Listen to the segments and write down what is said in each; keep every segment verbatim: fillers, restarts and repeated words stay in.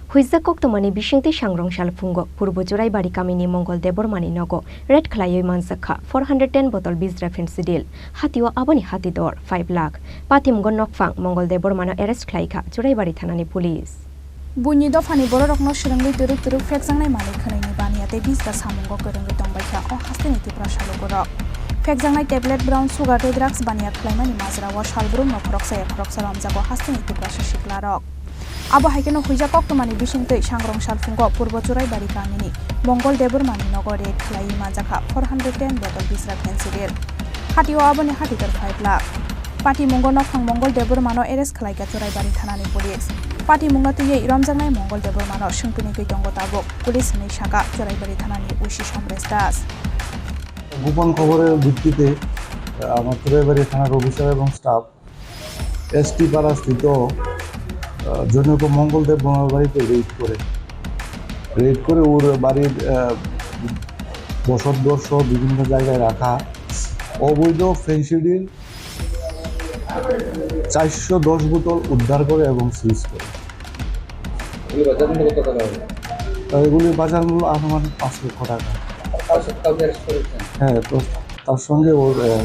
Huijak koktwmani bisingtwi sangrong salphungo Purbo Churaibari kamini Mongol Debbarmani nogo raid khlaiwi manjakha four hundred ten bottle Bijra Fensidil, hatio aboni hati dor five lakh. Patimungo nokphang Mongol Debbarmano arrest khlaikha Churaibari thanani police. Buini dophani bororokno swrwngwi twrwk twrwk phekjaknai manwi khwnwini baniya tei Bijra samungo kwrwngwi tongbaikha o hasteni Tiprasa lukurok. Phekjaknai tablet, brown sugar tei drugs baniya khlaimani majrao salbrum no khoroksa ya khoroksa romjago hasteni Tiprasa siklarok. Abo hai kheno huijak koktwmani bisingtwi sangrong salphungo Purbo Churaibari kamini Mongol Debbarmani nogo raid khlaiwi manjakha four hundred ten bottle Bijra Fensidil. Hatio aboni hati dor five lakh. Patimungo nokphang Mongol Debbarmano arrest khlaikha Churaibari thanani police. Patimungno twiwi romjaknai Mongol Debbarmano swngtwini twi tongo tabuk, police hwnwi sakha Churaibari thanani O C Somresh Das. গোপন খবরের ভিত্তিতে, আহ, আমার চুরাইবাড়ি থানার অফিসার এবং staff ST পাড়াস্থিত, আহ, জনৈক মঙ্গল দেব বর্মার বাড়িতে রেড করে। রেড করে ওর বাড়ির, আহ, বসতঘর সহ বিভিন্ন জায়গায় রাখা অবৈধ ফেন্সিডিল চারশো দশ বোতল উদ্ধার করে এবং সিজ করে। এগুলি বাজার মূল্য কত টাকা হবে? আহ, এগুলির বাজার মূল্য আনুমানিক পাঁচ লক্ষ টাকা। আর কার সাথে কাউকে অ্যারেস্ট করেছেন? হ্যাঁ, তো তার সঙ্গে ওর, আহ,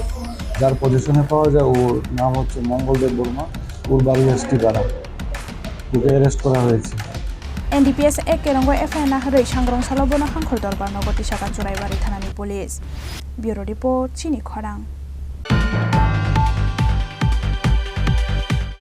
যার পজিশনে পাওয়া যায়, ওর নাম হচ্ছে মঙ্গলদেব বর্মা, ওর বাড়ি এসটি পাড়া। ওকে অ্যারেস্ট করা হয়েছে। N D P S Act kerongo F I R naharwi sangrong salo bono Hangkhor Dorbar nogo tisaka Churaibari thanani police. Bureau report, Chini Khorang.